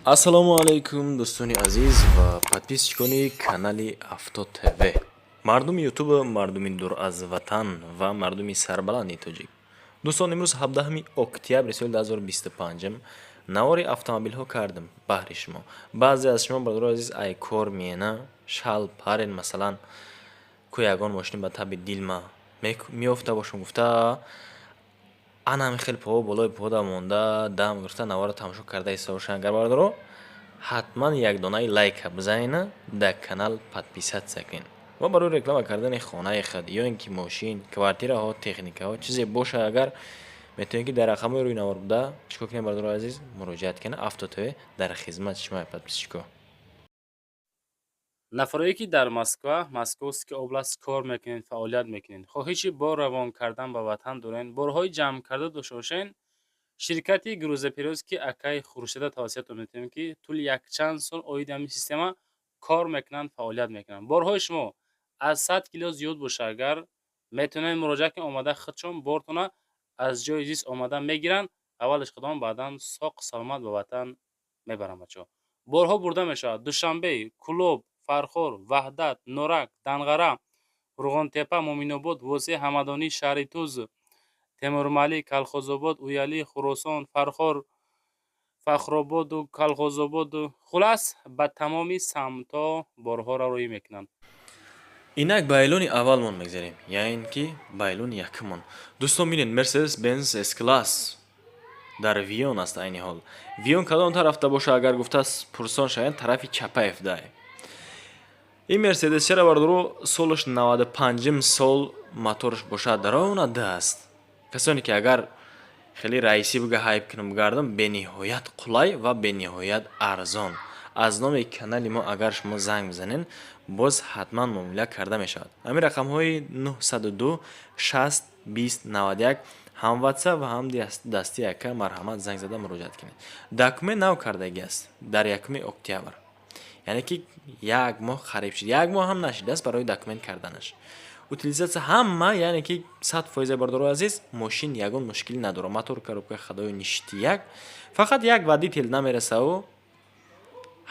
Ассалому алайкум, дӯстони азиз ва подписчикони канали Авто ТВ, мардуми Ютуба, мардуми дур аз ватан ва мардуми сарбаланди тоҷик. Дӯстон, имрӯз 17 октябри соли 2025 навори автомобилҳо кардем баҳри шумо. Баъзе аз шумо, бародарои азиз, ай кор миена шал парен, масалан, ку ягон мошини ба таби дилма меёфта бошам гуфта, анами хел по болои пода монда, дам гирифта, наворро тамошо карда истода бошанд. Агар, бародаро, ҳатман як донаи лайка бизанена, дар канал подписаться кунед ва барои реклама кардани хонаи худ ё ин ки мошин, квартираҳо, техникаҳо, чизе бошад агар, метавонед, ки дар рақамҳои рӯи навор буда чӣ кор кунед, бародарои азиз, муроҷиат кунед. Авто ТВ дар хизмати шумо, подписчико. Нафарое ки дар Москва, Московский область кор мекунед, фаъолият мекунед, хоҳиши бор равон кардан ба ватан доред, борҳои ҷамъкарда дошта бошед, ширкати грузоперевозки акаи Хуршеда тавсиятон метавонем, ки тӯли якчанд сол оиди ҳамин система кор мекунанд, фаъолият мекунанд. Борҳои шумо аз 100 кило зиёд боша агар, метавонед муроҷиат кунед, омада худшон бортона аз ҷои зист омада мегиранд, аввалаш худон, баъдан соқ саломат ба ватан мебаранд. Бачаҳо, борҳо бурда мешавад Душанбе, Кӯлоб, Фархор, Ваҳдат, Норак, Данғара, Қурғонтеппа, Муъминобод, Восеъ, Ҳамадонӣ, Шаҳритуз, Темурмалик, Калхозобод, Уялӣ, Хуросон, Фархор, Фахрободу Калхозободу, хулас, ба тамоми самтҳо борҳоро роҳӣ мекунанд. Инак ба эълони аввалмон мегзарем, яъне ки ба эълони якуммон. Дӯстон, бинед, Мерседес Бенз С класс дар Вион аст айни ҳол. Вион кадом тарафта боша агар гуфта пурсон шавед, тарафи Чапаевдай. Ин Мерседес чара, бародаро, солаш 95-м сол, мотораш бошад дарона аст. Касоне ки агар хеле раисӣ буга ҳайб кунам гардам, бениҳоят қулай ва бениҳоят арзон. Аз номи канали мо агар шумо занг бизанед, боз ҳатман муомила карда мешавад. Ҳамин рақамҳои 902 60 20 91 ҳам WhatsApp ва ҳам дасти яка, марҳамат, занг зада муроҷиат кунед. Документ нав кардагӣ аст дар 1 октябр, яъне ки як моҳ қариб шуд, як моҳ ҳам нашидааст барои документ карданаш. Утилизация ҳама, яъне ки 100%. Бародарои азиз, мошин ягон мушкилӣ надорад, мотор, коробка, ходовой ништяк, фақат як водитель намерасаву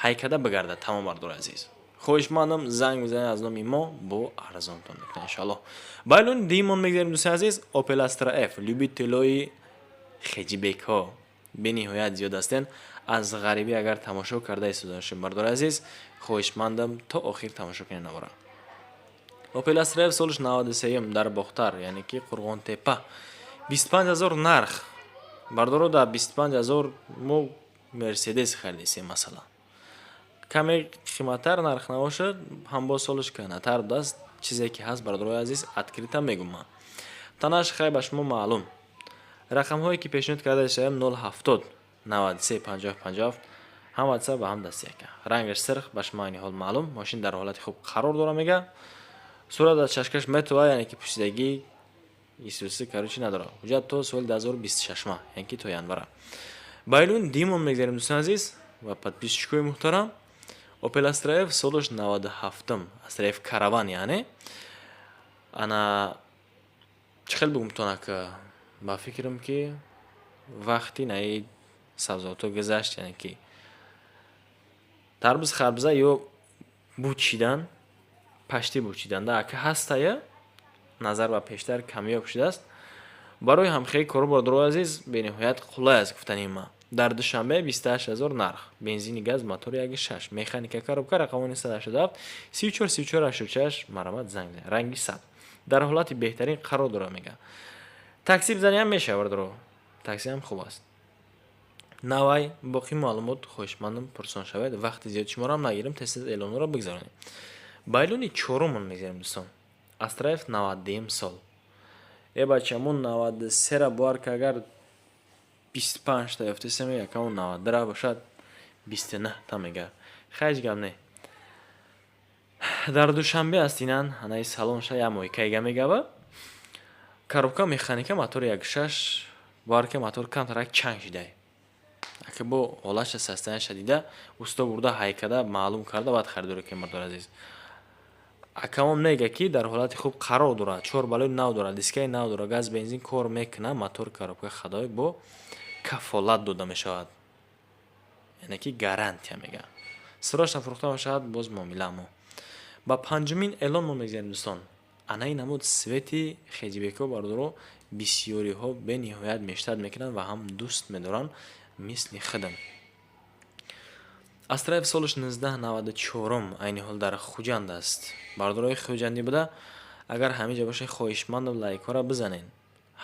ҳайкада бигардад, тамом. Бародарои азиз, хоҳишмандам, занг бизанед, аз номи мо бо арзонтон мекунад, иншоаллоҳ. Ба эълони дуюмон мегзарем, дӯстони азиз. Opel Astra F. Любителои хэтчбекҳо бениҳоят зиёд ҳастен. Аз ғарибӣ агар тамошо карда истода бошед, бародари азиз, хоҳишмандам, то охир тамошо кунед навора. Opel Astra F, солаш 93, дар Бохтар, яъне ки Қурғонтеппа, 25 000 нарх. Бародаро, дар 25 000 мо Мерседес харидесем, масалан, каме қиматтар нарх набошад ҳам, боз солаш кӯҳнатар будааст. Чизе ки ҳаст, бародарои азиз, открыто мегӯм ман. Танаш хай ба шумо маълум. Рақамҳое ки пешниҳод карда шавем: 070 93 50 57, ҳам WhatsApp ва ҳам дасти яка. Рангаш сирх, ба шумо айни ҳол маълум. Мошин дар ҳолати хуб қарор дора, мега, сурат аз чашкаш метова, яъне ки пӯсидагӣ исуси, короче, надорад. Ҳуҷҷат то соли 2026, яъне ки то январа. Ба эълони дуюмон мегзарем, дӯстони азиз ва подписчикои муҳтарам. Opel Astra F, солаш 97, Astra F Caravan, яъне ана чӣ хел бигӯм, тонак ба фикрам, ки вақти наи сабзавотҳо гузашт, яъне ки тарбуз, харбуза ё бучидан, пашти бучиданда ака ҳастая, назар ба пештар камёб шудааст. Барои ҳамхелии кору, бародарои азиз, бениҳоят қулай аст, гуфтани ман. Дар Душанбе, 28 000 нарх, бензини, газ, мотори 1,6, механика, коробка. Рақамони 187 34 34 86, марҳамат, занг занед. Ранги сабз, дар ҳолати беҳтарин қарор дорад, мега. Такси бизанӣ ҳам мешавад, бародаро, такси ҳам хуб аст, навай. Боқӣ маълумот хоҳишмандам, пурсон шавед. Вақти зиёд шуморо ҳам нагирем, тез тез эълонҳоро бигзаронем. Ба эълони чорумон мегзарем, дӯстон. Астра Ф, 92 сол. Э бача, мо 93-ра бовар ки, агар 25-та ёфтесем, якамо 92-ра бошад, 29-та мега. Хайч гап не. Дар Душанбе аст инан, анаи салонша як мойкайга мегава. Коробка механика, мотори 1,6. Бовар ки, мотор камтарак чанг шидай. Ака, бо ҳолатша, состояниеша дида, усто бурда ҳайкада маълум карда, баъд харидорӣ кунем, бардори азиз. Акамон мега, ки дар ҳолати хуб қарор дорад, чор балои нав дорад, дискаи нав дорад, газ, бензин кор мекунад, мотор, коробка, ходовой бо кафолат дода мешавад. Яъне ки гарантия мега. Срочно фурӯхта мешавад, боз муомила мо. Ба панҷумин эълон мо мегзарем, дӯстон. Анаи намуд цвети хэтчбекҳо, бардоро, бисёриҳо бениҳоят мештат мекунанд ва ҳам дӯст медоранд, мисли худам. Астраев солаш 1994, айни ҳол дар Хуҷанд аст. Бардорои хуҷандӣ буда, агар ҳамин ҷо бошед, хоҳишмандам, лайкҳоро бизанед.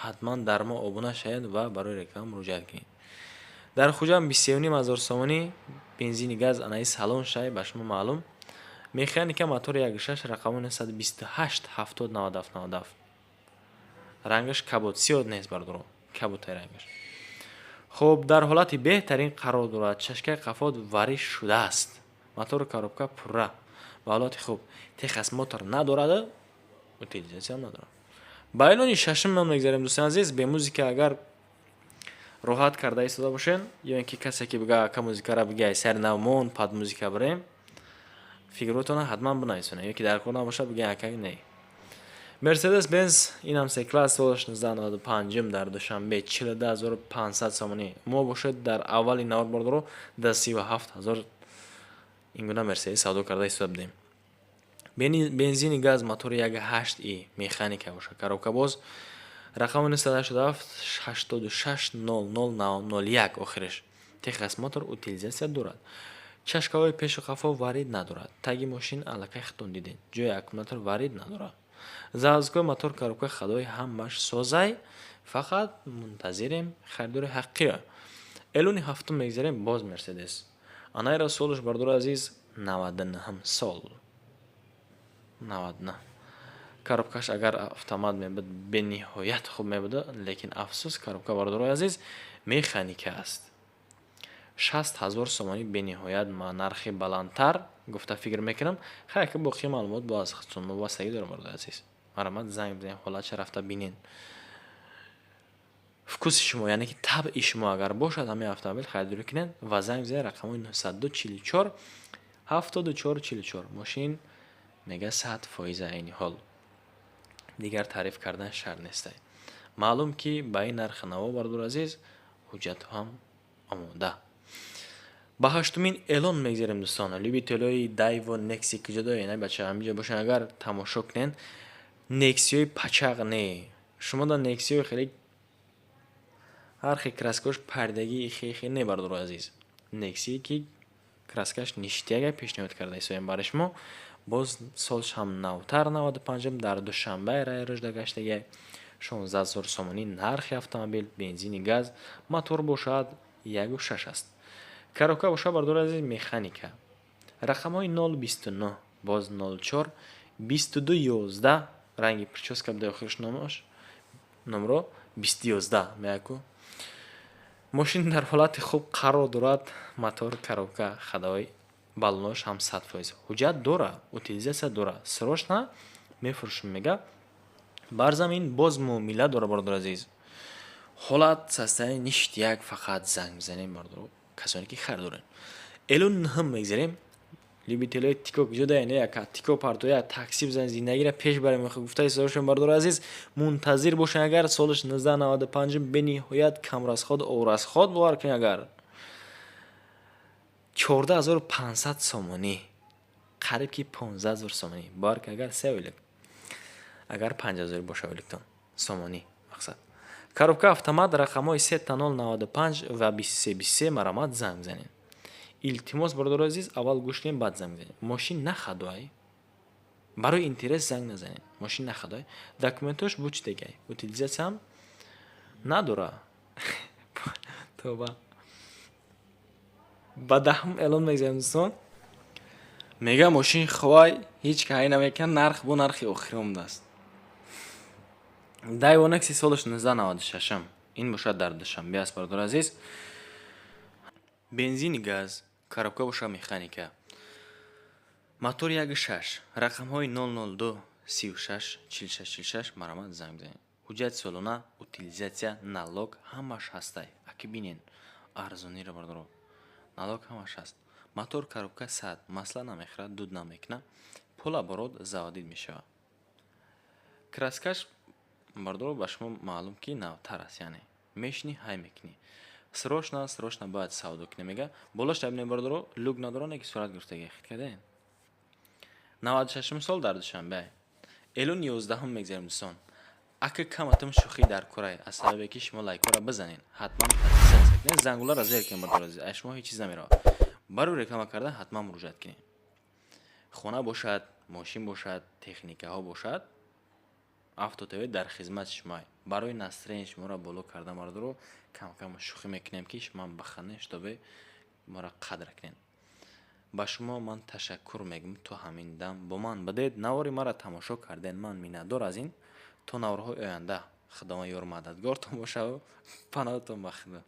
Ҳатман дар мо обуна шавед ва барои реклама муроҷиат кунед. Дар Хуҷанд 23,5 ҳазор сомонӣ, бензини газ, анаи салон шай ба шумо маълум. Механика, мотори 1.6, рақами 928 70 97 97. Рангаш кабуд, сиёд нест, бардоро, кабудтай рангаш. Хуб, дар ҳолати беҳтарин қарор дорад. Чашкаи қафот вариш шудааст. Мотору коробка пурра. Ба ҳолати хуб. Техосмотр надорад, утилизатсиям надорад. Ба эълони шашум мо мегзарем, дӯстони азиз. Бе музика агар роҳат карда истода бошед, ё ин ки касе ки бига, ака, музикаро бигай сари навмон пад музика бирем, фикротона ҳатман бинависонед, ё ки дар кор набошад, бигӯед, ака, не. Мерседес Бенз, инам С класс, соли 1995, дар Душанбе 42 500 сомонӣ. Мо бошед, дар аввали навор, бардоро, дар 37 000 ин гуна Мерседес савдо карда истода будем. Бензини газ, мотори 1.8 и механика бошад, коробка боз, рақами 987 86 00 01 охириш. Техосмотр, утилизатсия дорад. Чашкаҳои пешу қафо варид надорад. Таги мошин аллакай худтон дидед. Ҷои аккумулятор варид надорад. Заводской, мотор, коробка, ходовой ҳамаш созай, фақат мунтазирем харидори ҳақиқиро. Эълони ҳафтум мегзарем, боз Мерседес. Анайра солаш, бардори азиз, 99-м сол. 99. Коробкаш агар автомат мебуд, бениҳоят хуб мебуда, лекин афсӯс, коробка, бардорои азиз, механика аст. 60 000 сомонӣ бениҳоят нархи баландтар гуфта фикр мекунам. Хайр, ки боқии маълумот бо аз худтон вобастагӣ дорам, бардори азиз. Марҳамат, занг бизанед, ҳолатша рафта бинед. Вкуси шумо, яъне ки табъи шумо агар бошад, ҳамин автомобил харидорӣ кунед ва занг бизанед рақамҳои 924 74 44. Мошин мега 100% айни ҳол. Дигар таъриф кардан шарт нестай. Маълум ки ба ин нархи наво, бардори азиз, ҳуҷҷатҳо ҳам омода. Ба ҳаштумин эълон мегзарем, дӯстон. Любителои Дайво, Некси куҷо доред? Най бача, ҳаминҷо бошанд, агар тамошо кунед, Нексиҳои пачақ не. Шумо дар Нексиҳои хеле ҳар хел краскаош пардагӣ хе не, бардори азиз. Нексие ки краскаш ништяк пешниҳод карда истоем барои шумо. Боз солш ҳам навтар, 95-м, дар Душанбе рай рӯжда гаштагиай. 16 000 сомонӣ нархи автомобил, бензини газ, мотор бошад 1.6 аст. Коробка бошад, бардори азиз, механика. Рақамҳои 029 боз 04 22 11, ранги прическа буда охириш номаш номро 2011 меяку. Мошин дар ҳолати хуб қарор дорад. Мотор, коробка, ходовой, баллонош ҳам 100%. Ҳуҷҷат дора, утилизатсия дора. Срочно мефурӯшем мега. Бар замин боз муомила дора, бародари азиз. Ҳолат состояние ништяк, фақат занг бизанем, бардоро, касоне ки харид доранд. Эълони нӯҳум мегзарем. Любителои Тико куҷо даен? Як Тико партоя, такси бизанед, зиндагиро пеш барем. Гуфта истода бардори азиз, мунтазир бошед, агар солаш 1995, бениҳоят камрасход, орасход, бовар кунед, агар 14 500 сомонӣ, қариб ки 15 000 сомонӣ, бовар кунед, агар се ойлик, агар 5 000 боша ойликтон сомонӣ, мақсад. Коробка автомат, рақамҳои 000 95 ва 23 23, марҳамат, занг бизанед. Илтимос, бародари азиз, аввал гӯш кунед, баъд занг бизанед. Мошин нахадоай, барои интерес занг назанед. Мошин нахадоай, документош буч дегай, утилизатсиям надора. Тоба. Ба даҳум эълон мегзарем, дӯстон. Мега мошин ховай, ҳеҷ каҳай намекунад, нарх бо нархи охирӣ омадааст. Дайво Некси солаш 1996-м. Ин бошад дар Душанбе аст, бародари азиз. Бензини газ, коробка боша механика. Мотор 1.6, рақамҳои 002 36 46 46, марҳамат, занг бизанед. Ҳуҷҷати солона, утилизатсия, налог ҳамаш ҳастай. Аки бинен арзониро, бардоро. Налог ҳамаш ҳаст. Мотор, коробка 100, масла намехӯрад, дуд намекунад. Полуоборот заводить мешавад. Краскаш, бардоро, ба шумо маълум ки навтар аст, яъне мешинӣ, ҳай мекунӣ. Срочно, срочно бояд савдо кунем, мега. Болош бинем, бародаро, люк надора, не ки сурат гирифтаги, хит кардем. 96 сол, дар Душанбе. Элони 11-ум мегзарем, дӯстон. Ака, каматам шӯхӣ дар корай, аз сабабе ки шумо лайкҳоро бизанед, ҳатман подписаться кунед, зангуларо зер кунед, бародаро азиз, аз шумо ҳеҷ чиз намеравад. Барои реклама кардан ҳатман муроҷиат кунед. Хона бошад, мошин бошад, техникаҳо бошад, Авто ТВ дар хизмати шумоай. Барои настроение шуморо боло кардан, бародаро, кам-кам шӯхӣ мекунем, ки шумо бихандед, чтобы моро қадр кунед. Ба шумо ман ташаккур мегӯям, то ҳамин дам бо ман будед, навори маро тамошо кардед, ман миннатдор аз ин. То наворҳои оянда, Худованд ёру мададгортон бошаву паноҳтон ба Худо.